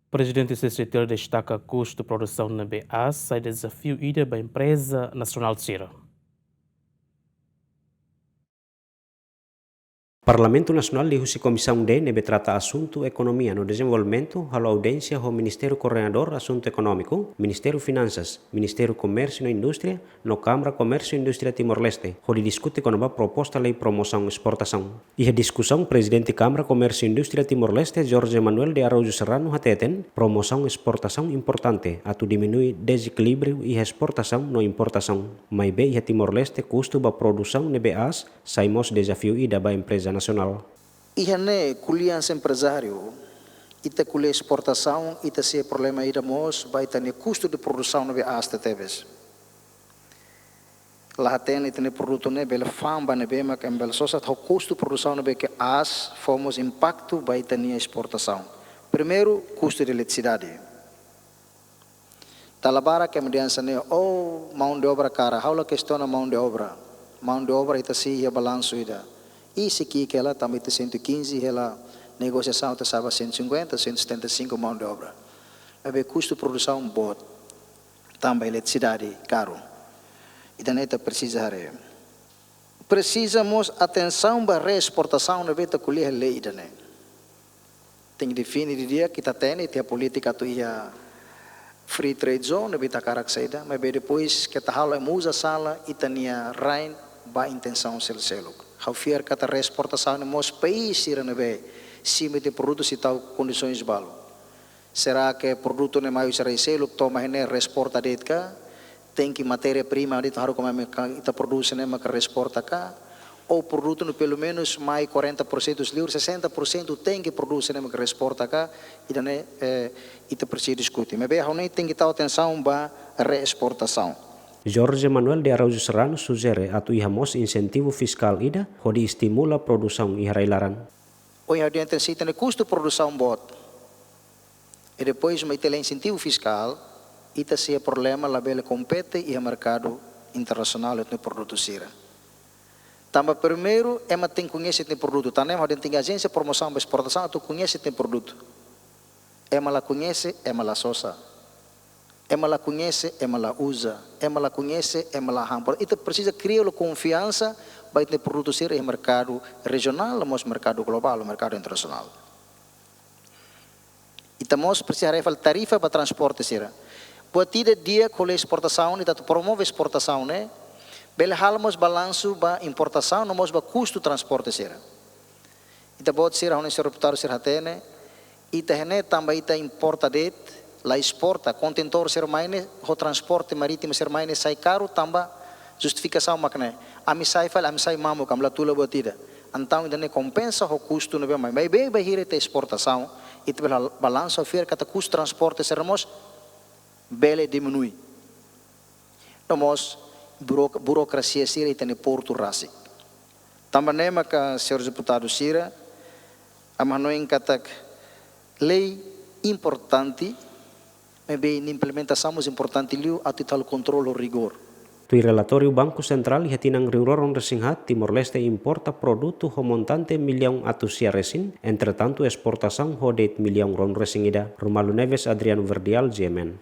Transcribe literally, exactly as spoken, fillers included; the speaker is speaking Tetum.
Prezidente C C T L destaka kustu produsaun ne'ebé aas sai dezafiu ida ba empreza nasionál sira. Parlamentu Nasionál liuhusi Komisaun D ne'ebé trata asuntu ekonomia no dezenvolvimentu halo audiénsia ho Ministériu Koordenadór Asuntu Ekonómiku, Ministériu Finansas, Ministériu Komérsiu no Indústria, no Kámara Komérsiu Indústria Timor-Leste, hodi diskute kona-ba proposta lei promosaun esportasaun. Iha diskusaun, Prezidente Kámara Komérsiu Indústria Timor-Leste, Jorge Manuel de Araújo Serrano, hateten, promosaun esportasaun importante atu diminui dezekilíbriu iha esportasaun no importasaun. Maibé iha Timor-Leste, kustu ba produsaun ne'ebé aas sai mós dezafiu ida ba empreza nasionál. Iha ne'e ko'alia hanesan emprezáriu, ita ko'alia esportasaun, ita sei problema ida mós ba ita-nia kustu de produsaun ne'ebé aas tebetebes. La hatene ita-nia produtu ne'e bele fa'an ba ne'ebé mak ema bele sosa, ho kustu produsaun ne'ebé ke aas fó mós impaktu ba ita-nia esportasaun. Primeiru, kustu de eletrisidade. Dala barak ema dehan hanesan ne'e, oh, mão de obra kara, ha'u la kestiona mão de obra. Mão de obra ita sei iha balansu ida. I sei ki'ik hela, tanba ita cento e quinze hela, negosiasaun ita sa'e ba cento e cinquenta, cento e setenta e cinco mão de obra. Maibé kustu produsaun boot, tanba eletrisidade karu. Ida-ne'e ita presiza haree. Presiza mós atensaun ba reesportasaun ne'ebé ita ko'alia iha lei ida-ne'e. Tenke define didi'ak, ita hatene, ita iha polítika atu iha free trade zone, ne'ebé ita hakarak saida, maibé depois ke ita halo ema uza sala ita-nia rain ba intensaun sel-seluk. Ha'u fiar katak reesportasaun ne'e mós país sira ne'ebé simu ita-nia produtu sei tau kondisoens balu. Será ke produtu ne'e mai husi rai seluk to'o mai ne'e reesporta de'it ka? Tenke matéria prima de'it haruka mai ka ita produz ne'e maka reesporta ka? Ou produtu ne'e pelumenus mai quarenta por cento liur, sessenta por cento tenke produz ne'e maka reesporta ka? Ida-ne'e, eh, ita presiza diskute. Maibé ha'u hanoin tenke tau atensaun ba reesportasaun. Jorge Manuel de Araújo Serrano sujere atu iha mós insentivu fiskál ida hodi estimula produsaun iha rai-laran. Ohin ha'u dehan hanesan ita-nia kustu produsaun boot. I depois mai ita la insentivu fiskál, ita sei iha problema labele kompete iha merkadu internasionál ita-nia produtu sira. Tanba primeiru, ema tenke koñese ita-nia produtu. Tan ne'e mak ha'u dehan tenke ajénsia promosaun ba esportasaun atu koñese ita-nia produtu. Ema la koñese, ema la sosa. Ema la koñese, ema la uza. Ema la koñese, ema la han. Portantu, ita presiza kria halo konfiansa ba ita-nia produtu sira iha merkadu rejionál, mós merkadu globál, merkadu internasionál. Ita mós presiza haree fali tarifa ba transporte sira. Buat ida di'ak ho lei esportasaun, ita atu promove esportasaun ne'e, bele halo mós balansu ba importasaun, no mós ba kustu transporte sira. Ita-boot sira, ha'u hanoin señór deputadu sira hatene, ita iha ne'e tanba ita importa de'it, la esporta, kontentór sira mai ne'e, ho transporte marítimu sira mai ne'e sai karu tanba justifikasaun mak ne'e. Ami sai fali, ami sai mamuk, ami la tula buat ida. Entaun ida-ne'e kompensa ho kustu ne'ebé mai. Maibé bainhira ita esportasaun, ita bele halo balansu, ha'u fiar katak kustu transporte sira mós bele diminui. No mós buro-, burokrasia sira ita-nia portu rasik. Tanba ne'e maka señór deputadu sira, ami hanoin katak lei importante, maibé nia implementasaun mós importante liu atu ita halo kontrolu rigór. Tuir relatóriu Banku Sentrál iha tinan rihun rua ruanulu-resin-haat, Timor-Leste importa produtu ho montante millaun atus sia resin, entretantu esportasaun ho de'it millaun ruanulu-resin-ida. Romaldo Neves, Adriano Verdial, G M N.